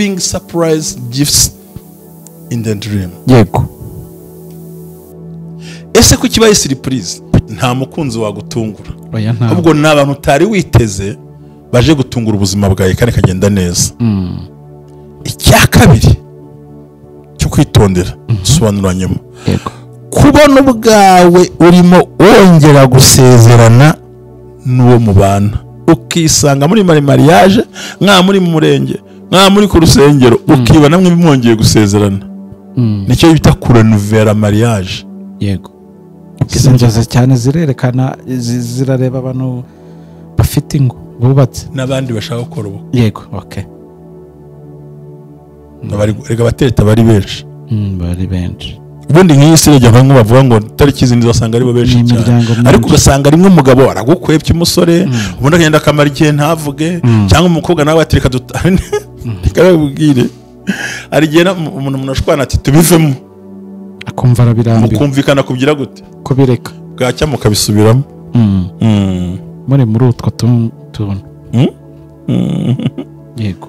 Receiving surprise gifts in the dream. Yego. Ese ko kibaye surprise, nta mukunzi wagutungura. Oya nta. Ubwo n'abantu utari witeze baje gutungura ubuzima bwawe kandi kagenda neza. Icya kabiri cyo kwitondera, sobanura nyuma. Yego. Kubona ubwawe urimo wongera gusezerana n'uwo mubana, ukisanga muri mariage, nka muri mu murenge, nka muri ku rusengero, ukibona mwe mwongeye gusezerana. Nicyo bita kurenuvera mariage. Yego. Izo nzozi cyane zirerekana, zirareba abantu bafite ingo bubatse n'abandi bashaka gukora ubukwe. Yego, okay. Rega abatereta bari benshi. Bari benshi. Ubundi nk'iyi si rege nko bavuga ngo tariki zindi zasanga ari bo benshi cyane, ariko ugasanga rimwe umugabo aragukwepye umusore, ubundi akagenda akamara igihe ntavuge, cyangwa umukobwa nawe ati reka reka hari igihe umuntu ashwana ati tubivemo, akumva arabirambiwe, mukumvikana kubyira gute kubireka, bwacya mukabisubiramo. Muri utwo tuntu. Yego.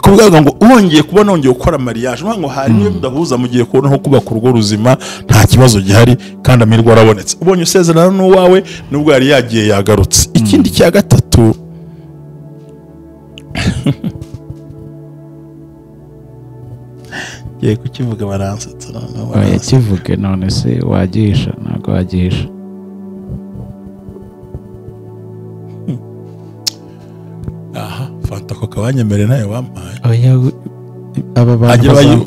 Kuvuga ngo wongeye kubona wongeye gukora mariage, ngo hari niyo mudahuza mugiye kubona nko kubaka urugo ruzima, nta kibazo gihari kandi amirwa arabonetse. Ubonye usezerana n'uwawe nubwo yari yagiye yagarutse. Ikindi cya gatatu, yego kukivuga baransetsa noneho. Oya kivuge none se wagisha, ntabwo wagisha. Aha fanta ko kabanyemere nayo wampaye. Oya aba bantu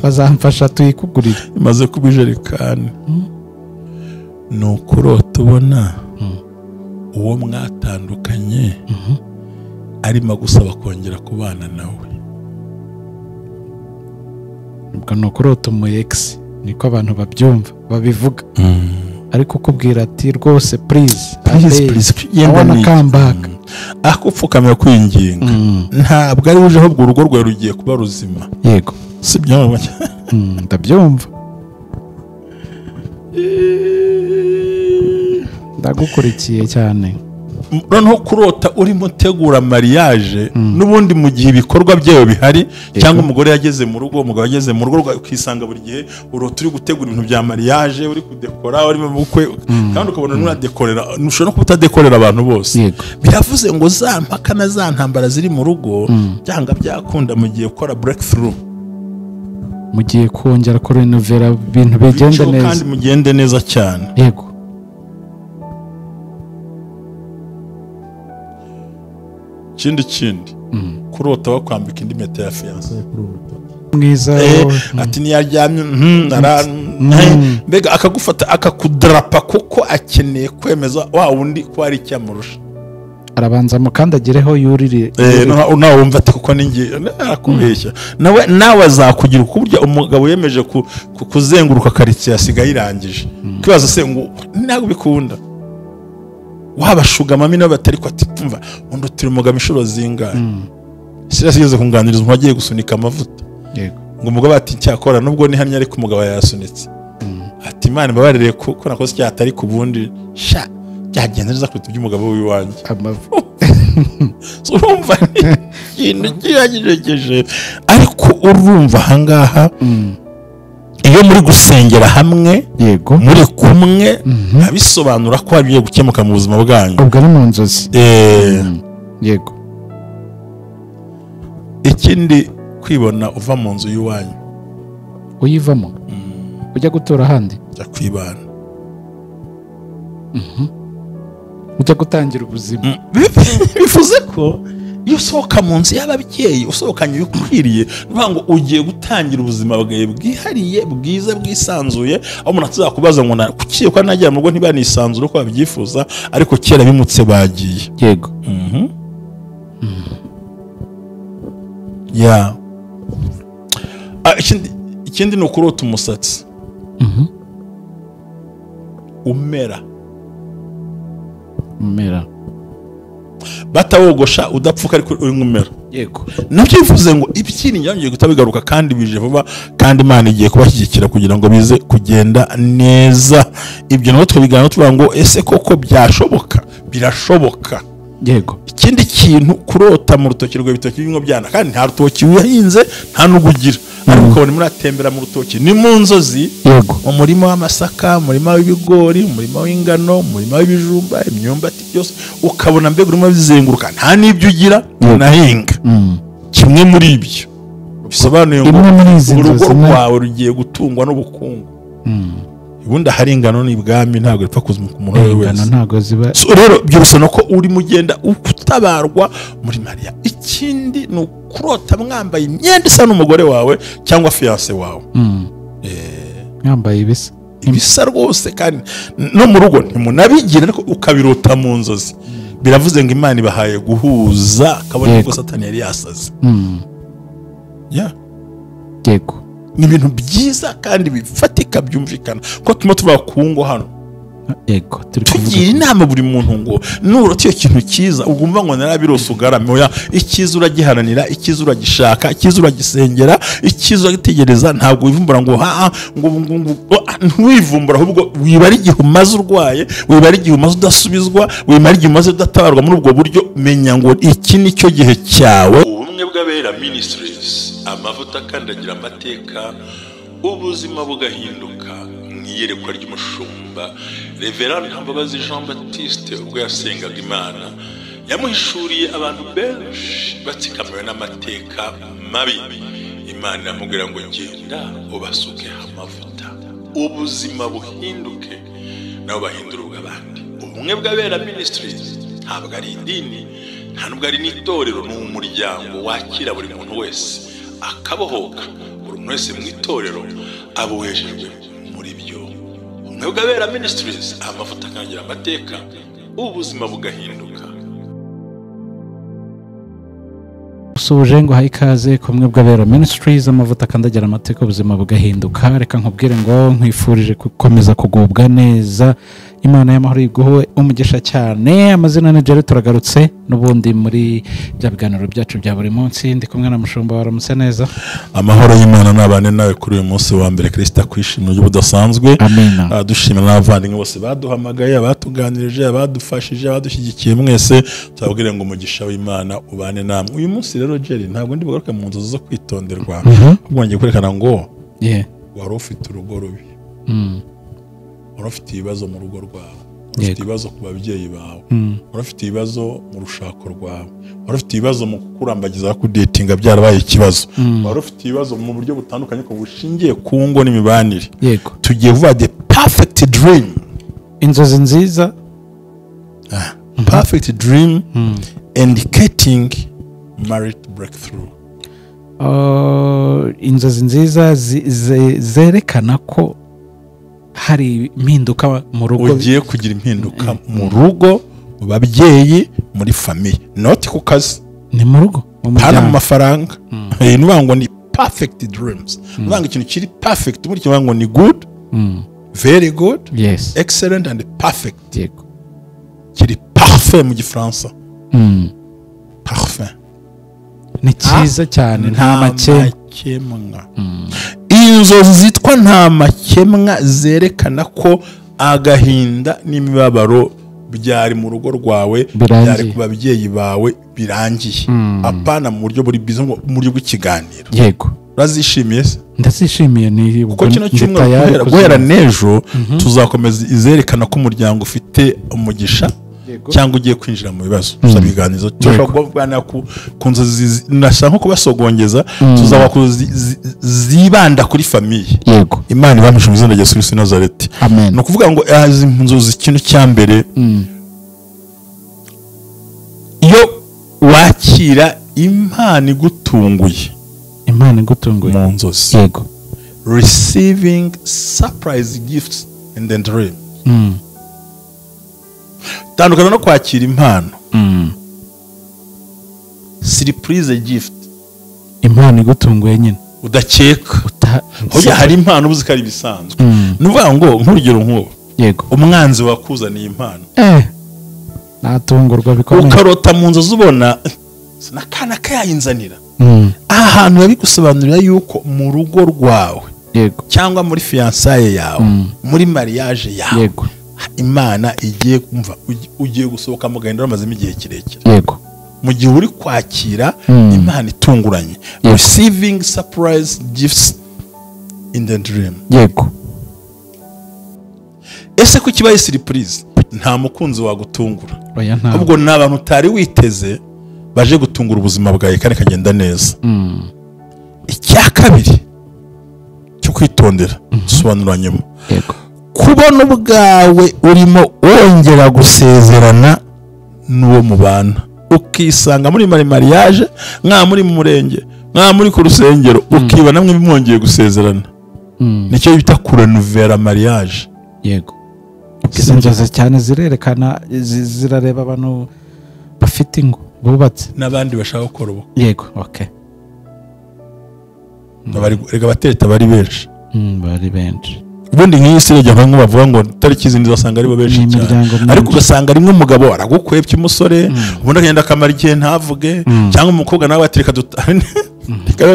bazamfasha tuyikugurira. Imaze kuba ijerekani. Ni ukurota ubona uwo mwatandukanye arimo gusaba kongera kubana nawe. Ubwo ni ukurota umu ex, niko abantu babyumva babivuga. Ariko ukubwira ati rwose please please please, I wanna come back. Akupfukamira kwinginga. Ntabwo ari uje ahubwo urugo rwawe rugiye kuba ruzima. Yego. Sibyo? Ndabyumva. Ndagukurikiye cyane. Noneho kurota urimo utegura mariage n'ubundi mu gihe ibikorwa byayo bihari, cyangwa umugore yageze mu rugo, umugabo yageze mu rugo, ukisanga buri gihe urota uri gutegura ibintu bya mariage, uri kudekora, uri mu bukwe, kandi ukabona nuradekorera, ushobora no kutadekorera abantu bose. Biravuze ngo za mpaka na za ntambara ziri mu rugo byanga byakunda mu gihe ukora breakthrough, mugiye kongera kurenovera ibintu bigende neza kandi mugende neza cyane. Yego. Ikindi kurota bakwambika indi meta ya fiancé mwiza, ati niyaryamye mbega akagufata akakudrapa kuko akeneye kwemeza wa wundi ko ari icyamurusha. Arabanza mukandagireho yurire, nawe wumva ati kuko ninjye arakubeshya, nawe azakugira uko burya umugabo yemeje kuzenguruka quartier asigaye irangije. Kwibaza se ngo ntabwo bikunda, wabashuga mami nabo batari ko ati tumva undi turi umugabo inshuro zingahe. Sirasi yigeze kunganiriza umuntu agiye gusunika amavuta. Yego. Ngo umugabo ati cyakora nubwo nihamye ariko umugabo yasunitse. Ati Imana ibabarire ko nakoze icyaha atari ku bundi sha byagenze neza kuruta iby'umugabo w'iwanjye. Urumva ikintu kiragejeje, ariko urumva ahangaha iyo muri gusengera hamwe, yego, muri kumwe, abisobanura ko hagiye gukemuka mu buzima bwanyu. Ubwo ari mu nzozi. Yego. Ikindi kwibona uva mu nzu y'iwanyu, uyivamo ujya gutura ahandi, ujya kwibana, ujya gutangira ubuzima. Bivuze ko iyo usohoka mu nzu y'ababyeyi usohokanye ibikwiriye, nuvuga ngo ugiye gutangira ubuzima bwawe bwihariye bwiza bwisanzuye, aho umuntu atazakubaza ngo kuki ko nagira mu rugo ntibanisanzure uko babyifuza, ariko kera bimutse bagiye. Yego. Ya. Ikindi ni ukurota umusatsi umera batawogosha udapfuka ariko uri nkumera. Yego. Nabyo bivuze ngo ibyiringiro bigiye gutabigaruka kandi bije vuba, kandi Imana igiye kubashyigikira kugira ngo bize kugenda neza. Ibyo nabo twabiganira tuvuga ngo ese koko byashoboka? Birashoboka. Yego. Ikindi kintu, kurota mu rutoki rwawe ibitoki birimo byana, kandi nta rutoki wahinze, nta n'ugugira, ariko ukabona muratembera mu rutoki, ni mu nzozi. Yego. Mu murima w'amasaka, umurima w'ibigori, umurima w'ingano, umurima w'ibijumba, imyumbati, byose ukabona mbega urimo bizenguruka, nta n'ibyo ugira unahinga. Kimwe muri ibyo bisobanuye ngo Imwe muri izi urugo nzozi rwawe rugiye gutungwa n'ubukungu. Ubundi ahari ingano ni ibwami, ntabwo ripfa kuza ku muntu uwo ari we Ingano wese. ntabwo ziba. So rero ibyo bisa ko urimo ugenda utabarwa muri Mariya. Ikindi ni ukurota mwambaye imyenda isa n'umugore wawe cyangwa fiancé wawe. Mwambaye ibisa. Ibisa rwose, kandi no mu rugo ntimunabigira, ariko ukabirota mu nzozi, biravuze ngo Imana ibahaye guhuza, kabone Yego. ko Satani yari yasaze. Yeah. Yego. Ni ibintu byiza kandi bifatika, byumvikana ko turimo tuvuga ku ngo hano. Yego, turi kuvuga. Tugira inama buri muntu ngo nurota iyo kintu cyiza, ugumva ngo narabirose ugarame. Oya, icyiza uragiharanira, icyiza uragishaka, icyiza uragisengera, icyiza uragitegereza. Ntabwo wivumbura ngo ha ngo ntiwivumbura, ahubwo wibara igihe umaze urwaye, wibara igihe umaze udasubizwa, wibara igihe umaze udatabarwa muri ubwo buryo. Menya ngo iki ni cyo gihe cyawe. Ubumwe bw'Abera Ministries, amavuta akandagira amateka, ubuzima bugahinduka. Mu iyerekwa ry'umushumba Reverend Ntambabazi Jean Baptiste, ubwo yasengaga Imana, yamuhishuriye abantu benshi batsikamiwe n'amateka mabi. Imana iramubwira ngo genda ubasukeho amavuta, ubuzima buhinduke, nabo bahindura ubw'abandi. Ubumwe bw'Abera Ministries ntabwo ari idini, nta nubwo ari n'itorero, ni umuryango wakira buri muntu wese akabohoka. Buri muntu wese mu itorero abohejejwe muri byo. Ubumwe bw'Abera Ministries, amavuta akangira amateka, ubuzima bugahinduka. Usuje ngo uhaye ikaze ku Bumwe bw'Abera Ministries, amavuta akandagira amateka, ubuzima bugahinduka. Reka nkubwire ngo nkwifurije gukomeza kugubwa neza, Imana y'amahoro iguhe umugisha cyane. Amazina ni Jerry, turagarutse n'ubundi muri bya biganiro byacu bya buri munsi. Ndi kumwe na mushumba. Waramutse neza? Amahoro y'Imana n'abane nawe kuri uyu munsi wa mbere. Kirisita kwishimira uburyo budasanzwe. Amina. Dushimira n'abavandimwe bose baduhamagaye, abatuganirije, abadufashije, abadushyigikiye, mwese tubabwire ngo umugisha w'Imana ubane namwe. Uyu munsi rero Jerry, ntabwo ndi bugaruke mu nzozi zo kwitonderwa, ahubwo ngiye kwerekana ngo wari ufite urugo rubi, wari ufite ibibazo mu rugo rwawe, wari ufite ibibazo ku babyeyi bawe, wari ufite ibibazo mu rushako rwawe, wari ufite ibibazo mu kukurambagiza, kudetinga byarabaye ikibazo, wari ufite ibibazo mu buryo butandukanye ko bushingiye ku ngo n'imibanire. Tugiye kuvuga the perfect dream. Inzozi nziza. Perfect dream indicating marriage breakthrough. Inzozi nziza zerekana ko hari impinduka mu rugo. Ugiye kugira impinduka mu rugo, mu babyeyi, muri famille, not ku kazi. Ni mu rugo, mu hano mu muryango. Mafaranga. Ni ukuvuga ngo ni perfect dreams. Ni ukuvuga ngo ikintu kiri perfect muri kivuga ngo ni good, very good, excellent and perfect. Kiri parfait mu Gifaransa. Parfait. Ni cyiza cyane, nta makemwa. Makemwa. Inzozi zitwa nta makemwa zerekana ko agahinda n'imibabaro byari mu rugo rwawe, Birangiye. byari ku babyeyi bawe, birangiye. Apana mu buryo buri biza, ngo mu buryo bw'ikiganiro. Urazishimiye se? Ndazishimiye, ni Kuko kino cyumweru guhera n'ejo tuzakomeza izerekana ko umuryango ufite umugisha cyangwa ugiye kwinjira mu bibazo. Tuzabiganiriza, turashobora kuganira ku nzozi nashaka nko kubasogongeza, tuzaba ku zibanda kuri famille. Imana ibamishe mu izina rya Yesu Kristo Nazareti. Amen. Ni ukuvuga ngo izi nzozi, ikintu cya mbere, iyo wakira impano igutunguye Imana igutunguye mu nzozi, receiving surprise gifts in the dream, tandukana no kwakira impano, surprise gift. Impano igutunguye nyine. Udakeka. Hoya, hari impano uzi ko ari ibisanzwe. Ni ukuvuga ngo nk'urugero nk'ubu, umwanzi wakuzaniye impano, natungurwa bikomeye. Ukarota mu nzozi ubona n'akana kayayinzanira. Aha hantu babigusobanurira yuko mu rugo rwawe cyangwa muri fiançailles yawe, muri mariage yawe, Imana igiye kumva ugiye gusohoka mu gahinda amazemo igihe kirekire. Yego. Mu gihe uri kwakira Imana itunguranye. Receiving surprise gifts in the dream. Yego. Ese ko kibaye surprise nta mukunzi wagutungura. Oya nta. Ubwo n'abantu utari witeze baje gutungura ubuzima bwawe kandi kagenda neza. Icya kabiri cyo kwitondera sobanura nyuma. Yego. Kubona ubwawe urimo wongera gusezerana n'uwo mubana, ukisanga muri mariage, nka muri mu murenge, nka muri ku rusengero, ukibona mwe mwongeye gusezerana. Nicyo bita kurenuvera mariage. Yego. Izo nzozi cyane zirerekana, zirareba abantu bafite ingo bubatse n'abandi bashaka gukora ubukwe. Yego, okay. Rega abatereta bari benshi. Bari benshi. Ubundi nk'iyi si rege bamwe bavuga ngo tariki izi uzasanga ari bo benshi cyane, ariko ugasanga rimwe umugabo aragukwepye umusore, ubundi akagenda akamara igihe ntavuge, cyangwa umukobwa nawe ati reka reka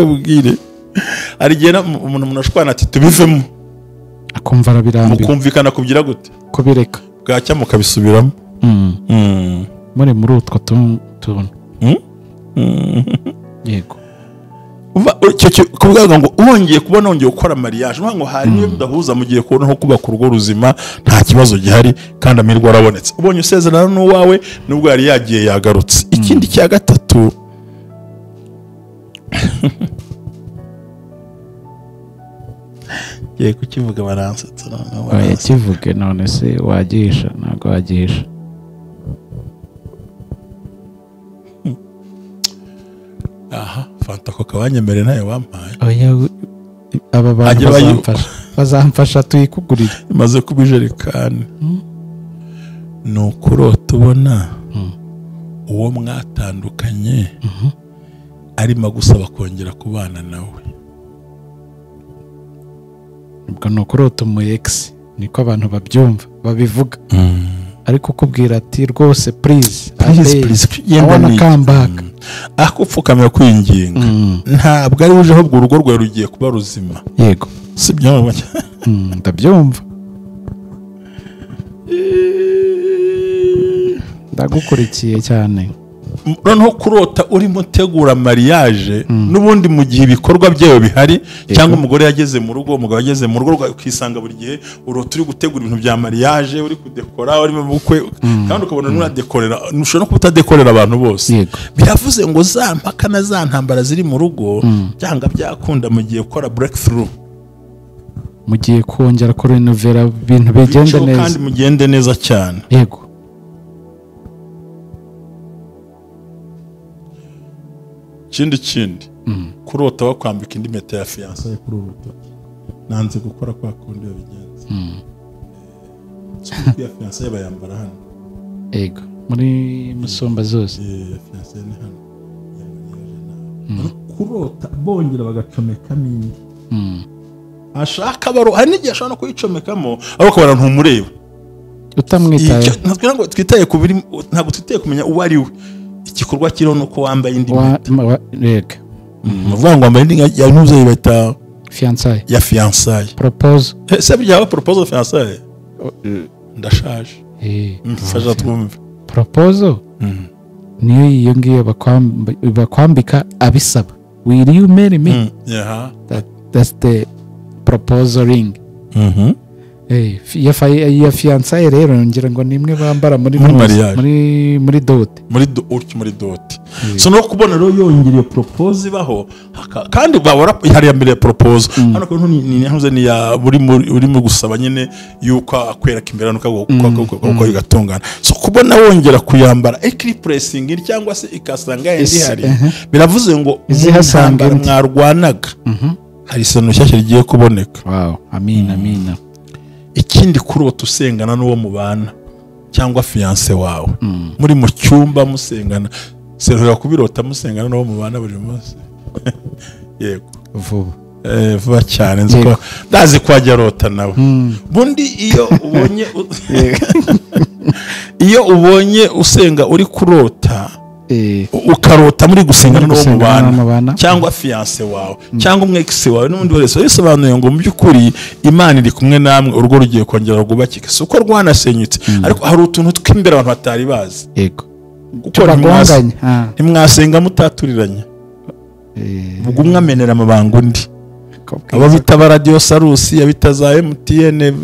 hari igihe umuntu ashwana ati tubivemo, akumva arabirambiwe, mukumvikana kubyira gute kubireka, bwacya mukabisubiramo. Muri utwo tuntu. Yego. Kuvuga ngo wongeye kubona wongeye gukora mariage, ngo hari niyo mudahuza mugiye kubona nko kubaka urugo ruzima nta kibazo gihari kandi amirwa arabonetse, ubonye usezerana n'uwawe nubwo yari yagiye yagarutse. Ikindi cya gatatu ngiye kukivuga baransetsa noneho. Oya kivuge none se wagisha ntabwo wagisha. Aha fanta ko kabanyemere nayo wampaye. Oya aba bantu bazamfasha tuyikugurira. Imaze kuba ijerekani. Ni ukurota ubona uwo mwatandukanye arimo gusaba kongera kubana nawe. Ubwo ni ukurota umu ex, niko abantu babyumva babivuga. Ariko ukubwira ati rwose please please please I come back. Akupfukamira kwinginga ntabwo ari uje ahubwo urugo rwawe rugiye kuba ruzima. Yego. Sibyo? Ndabyumva. Ndagukurikiye cyane. Noneho kurota urimo utegura mariage n'ubundi mu gihe ibikorwa byayo bihari, cyangwa umugore yageze mu rugo, umugabo yageze mu rugo, ukisanga buri gihe urota uri gutegura ibintu bya mariage, uri kudekora, uri mu bukwe, kandi ukabona n'uradekorera, ushobora no kutadekorera abantu bose. Biravuze ngo za mpaka na za ntambara ziri mu rugo byanga byakunda mu gihe ukora breakthrough, mugiye kongera kurenovera ibintu bigende neza kandi mugende neza cyane. Yego. Ikindi kurota bakwambika indi meta ya fiançailles kuri uru rutoki, nanze gukora kwa kundi babigenza. Ya fiançailles bayambara hano. Yego, muri musumba zose. Ya fiançailles ni hano. Ya mariage na. Kurota bongera bagacomekamo indi. Ashaka baro hari n'igihe ashobora no kuyicomekamo ariko ukabona ntumureba. Utamwitaye. Ntabwo twitaye ku biri, ntabwo twitaye kumenya uwo ari we. Igikorwa kiriho nuko wambaye indi mpeta. Yego. Uvuga ngo wambaye indi ya ntuze bita fiançailles. Ya fiançailles. Propose. Ese byaba propose fiançailles? Ndashaje. Mfasha twumve. Proposal? Niyo iyo ngiyo bakwambika abisaba. Will you marry me? Yeah. That's the proposal ring. Ya fiançailles rero ngira ngo nimwe bambara muri muri dote. Muri muri dote. So no kubona rero yongereye propose ibaho kandi babora hari ya mbere propose. Hano ko ni ntuze ni ya uri mu gusaba nyene yuko akwereka imbere nuko uko bigatungana. So kubona wongera kuyambara equilibressing cyangwa se ikasanga yindi hari. Biravuze ngo izihasanga mwarwanaga. Hari isano shyashya rigiye kuboneka. Wow, amina amina. Ikindi kurota usengana n'uwo mubana cyangwa fiancé wawe muri mu cyumba musengana, serura kubirota musengana n'uwo mubana buri munsi. Yego vuba vuba cyane nziko ndazi kwajya rota nawe. Bundi iyo ubonye iyo ubonye usenga uri kurota Ukarota muri gusengana n'uwo mubana cyangwa fiancé wawe cyangwa umu ex wawe n'undi wese, bisobanuye ngo mu by'ukuri Imana iri kumwe namwe, urugo rugiye kongera rwubakike. Si uko rwanasenyutse, ariko hari utuntu tw'imbere abantu batari bazi. Yego, kuko ntimwasenga mutaturiranye, ubwo umwe amenera amabanga undi. Abo bita ba Radio Sarusi, abita za MTN,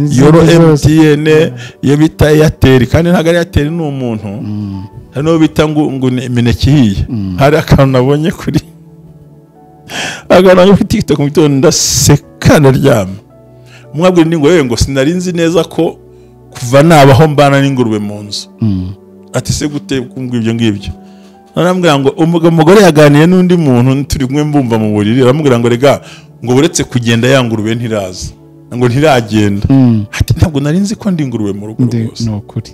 Yoro MTN, iyo bita Airtel, kandi ntabwo ari Airtel ni umuntu. Hari n'uwo bita ngo imineke ihiye. Hari akantu nabonye kuri TikTok mu gitondo ndaseka ndaryama. Umwe abwira undi ngo yewe ngo sinari nzi neza ko kuva nabaho mbana n'ingurube mu nzu. Ati se gute kumbwira ibyo ngibyo? Aramubwira ngo umugore yaganiye n'undi muntu turi kumwe mbumva mu buriri, aramubwira ngo rega ngo uretse kugenda ya ngurube ntiraza, ngo ntiragenda. Ati ntabwo nari nzi ko ndi ingurube mu rugo rwose. Ni ukuri.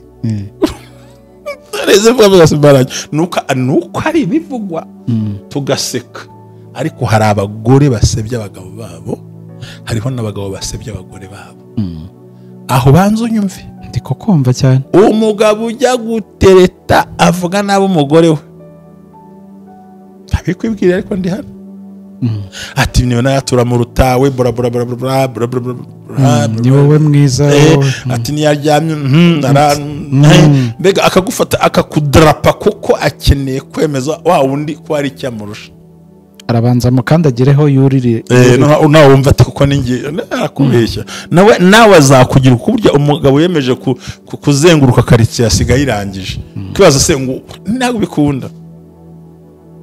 Nuko ari ibivugwa tugaseka, ariko hari abagore basebya abagabo babo, hariho n'abagabo basebya abagore babo. Aho banza unyumve, ndi kukumva cyane. Umugabo ujya gutereta avuga nabi umugore we, ntabikwibwira ariko ndi hano. Ati niba nayatura mu rutawe bora bora bora bora bora bora, ni wowe mwiza. Ati niyaryamye mbega akagufata akakudrapa kuko akeneye kwemeza wa wundi ko ari icyamurusha. Arabanza mukandagireho yurire, nawe wumva ati kuko ninjye arakubeshya. Nawe azakugira uko burya umugabo yemeje kuzenguruka karitsiye asigaye irangije. Kwibaza se ngo ntabwo bikunda,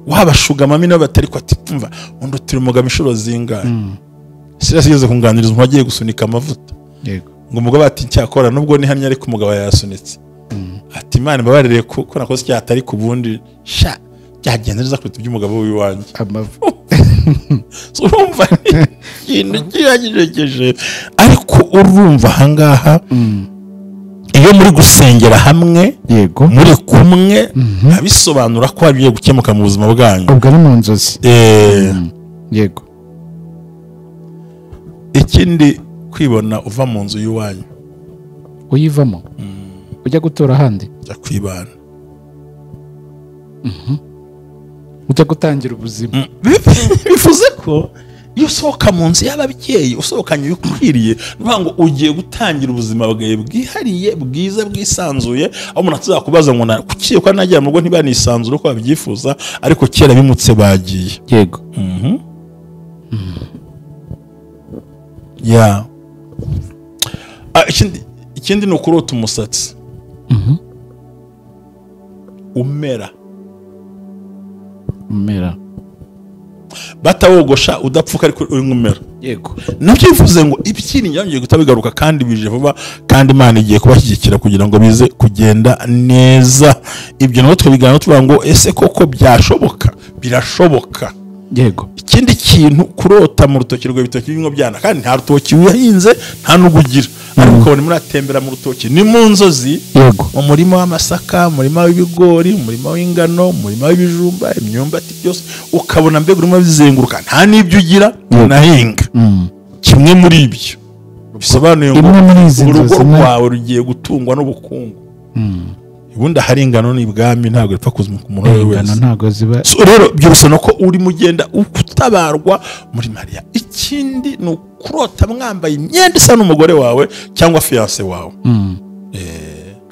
wabashuga mami nabo batari ko ati umva undi turi umugabo inshuro zingahe. Sirasi yigeze kunganiriza umuntu agiye gusunika amavuta. Yego, ngo umugabo ati cyakora nubwo nihamye ariko umugabo yasunitse. Ati Imana ibabarire ko nakoze icyaha atari ku bundi sha byagenze neza kuruta iby'umugabo w'iwanjye. Urumva ikintu kiragejeje. Ariko urumva ahangaha iyo muri gusengera hamwe, yego, muri kumwe, abisobanura ko hagiye gukemuka mu buzima bwanyu. Ubwo ari mu nzozi. Yego. Ikindi, kwibona uva mu nzu y'iwanyu, uyivamo ujya gutura ahandi, ujya kwibana, ujya gutangira ubuzima. Bivuze ko iyo usohoka mu nzu y'ababyeyi usohokanye ibikwiriye, nuvuga ngo ugiye gutangira ubuzima bwawe bwihariye bwiza bwisanzuye, aho umuntu atazakubaza ngo kuki ko nagera mu rugo ntibanisanzure uko babyifuza, ariko kera bimutse bagiye. Yego. Ya. Ikindi ni ukurota umusatsi umera batawogosha udapfuka ariko uri nkumera. Yego. Nabyo bivuze ngo ibyiringiro bigiye gutabigaruka kandi bije vuba, kandi Imana igiye kubashyigikira kugira ngo bize kugenda neza. Ibyo nabo twibiganira tuvuga ngo ese koko byashoboka? Birashoboka. Yego. Ikindi kintu, kurota mu rutoki rwe bitoki bimwe byana, kandi nta rutoki uyahinze nta n'ugugira, ariko ukabona muratembera mu rutoki ni mu nzozi. Yego. Mu murima w'amasaka, mu murima w'ibigori, mu murima w'ingano, mu murima w'ibijumba, imyumbati, byose ukabona mbega urimo bizenguruka, nta n'ibyo ugira unahinga. Kimwe muri ibyo bisobanuye ngo urugo rwawe rugiye gutungwa n'ubukungu. Ubundi hari ingano ni ibwami, ntabwo ripfa kuzima ku muntu wese. Ntabwo ziba. Rero byose nuko urimo ugenda utabarwa muri Mariya. Ikindi ni ukurota mwambaye imyenda isa n'umugore wawe cyangwa fiancé wawe.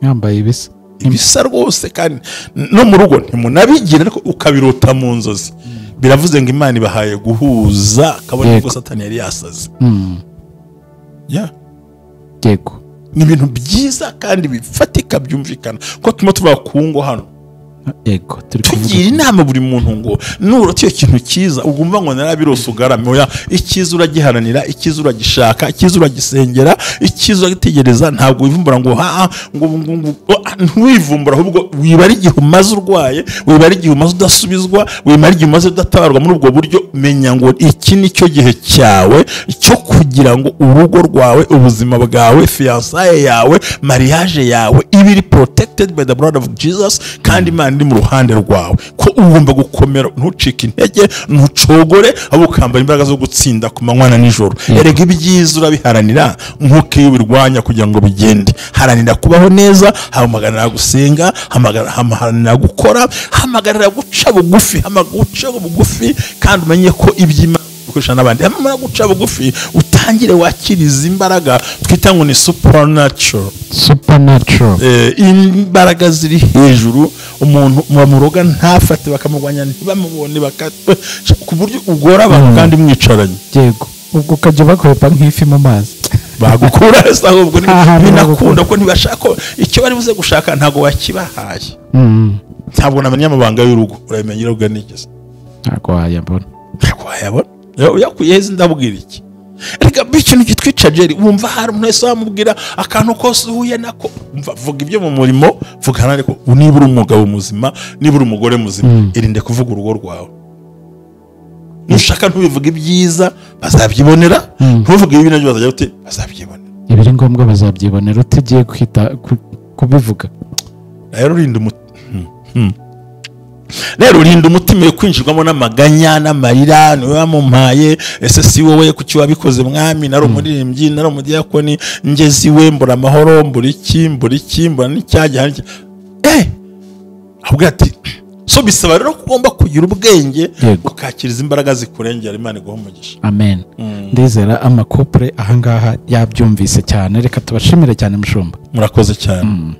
Mwambaye ibisa. Ibisa rwose, kandi no mu rugo ntimunabigira, ariko ukabirota mu nzozi. Biravuze ngo Imana ibahaye guhuza, kabone ko Satani yari yasaze. Ya. Yego. Ni ibintu byiza kandi bifatika byumvikana ko tuma tuba ku ngo hano. Yego, turi kugira inama buri muntu ngo nurota iyo kintu cyiza ugumva ngo narabirose ugarame. Oya, icyiza uragiharanira, icyiza uragishaka, icyiza uragisengera, icyiza uragitegereza. Ntabwo wivumbura ngo ha ngo ntiwivumbura, ahubwo wibara igihe umaze urwaye, wibara igihe umaze udasubizwa, wibara igihe umaze udatabarwa muri ubwo buryo. Menya ngo iki nicyo gihe cyawe cyo kugira ngo urugo rwawe, ubuzima bwawe, fiançailles yawe, mariage yawe ibiri protected by the blood of Jesus, kandi Imana Imana iri mu ruhande rwawe, ko ugomba gukomera, ntucike intege, ntucogore, ahubwo ukambara imbaraga zo gutsinda ku manywa na nijoro. Erega ibyiza urabiharanira nk'uko iyo ubirwanya kugira ngo bigende. Haranira kubaho neza, hamagarira gusenga, hamagarira gukora, hamagarira guca bugufi, guca bugufi, kandi umenye ko iby'Imana gukoresha n'abandi. Hamara guca bugufi, utangire wakiriza imbaraga twita ngo ni supernatural. Supernatural. Imbaraga ziri hejuru, umuntu bamuroga ntafate, bakamurwanya ntibamubone, ku buryo ugora abantu kandi mwicaranye. Yego, ubwo ukajya bakwepa nk'ifi mu mazi. Bagukura ahubwo binakunda ko ntibashaka icyo bari buze gushaka, ntabwo wakibahaye. Ntabwo namenya amabanga y'urugo, urabimenya urugo nigeze. Ntabwo wayabona. Ntabwo wayabona. Uyakuye heza ndabwira iki? Reka ikintu kitwica Jerry, wumva hari umuntu wese wamubwira akantu kose uhuye nako. Vuga ibyo mu murimo, vuga ariko niba uri umugabo muzima, niba uri umugore muzima, irinde kuvuga urugo rwawe. Nushaka ntubivuga ibyiza bazabyibonera, ntuvuge ibibi nabyo bazajya bate bazabyibonera. Ibiri ngombwa bazabyibonera utagiye kwita kubivuga. Rero rero urinda umutima kwinjirwamo n'amaganya n'amarira, niwe wamumpaye, ese si wowe kuki wabikoze mwami, nari umuririmbyi, nari umudiyakoni, ngeze iwe mbura amahoro, mbura iki, mbura iki, mbura n'icyagihe. Ahubwo ati so bisaba rero ko ugomba kugira ubwenge ukakiriza imbaraga zikurengera. Imana iguha umugisha. Amen. Ndizera amakupure ahangaha yabyumvise cyane. Reka tubashimire cyane mushumba. Murakoze cyane.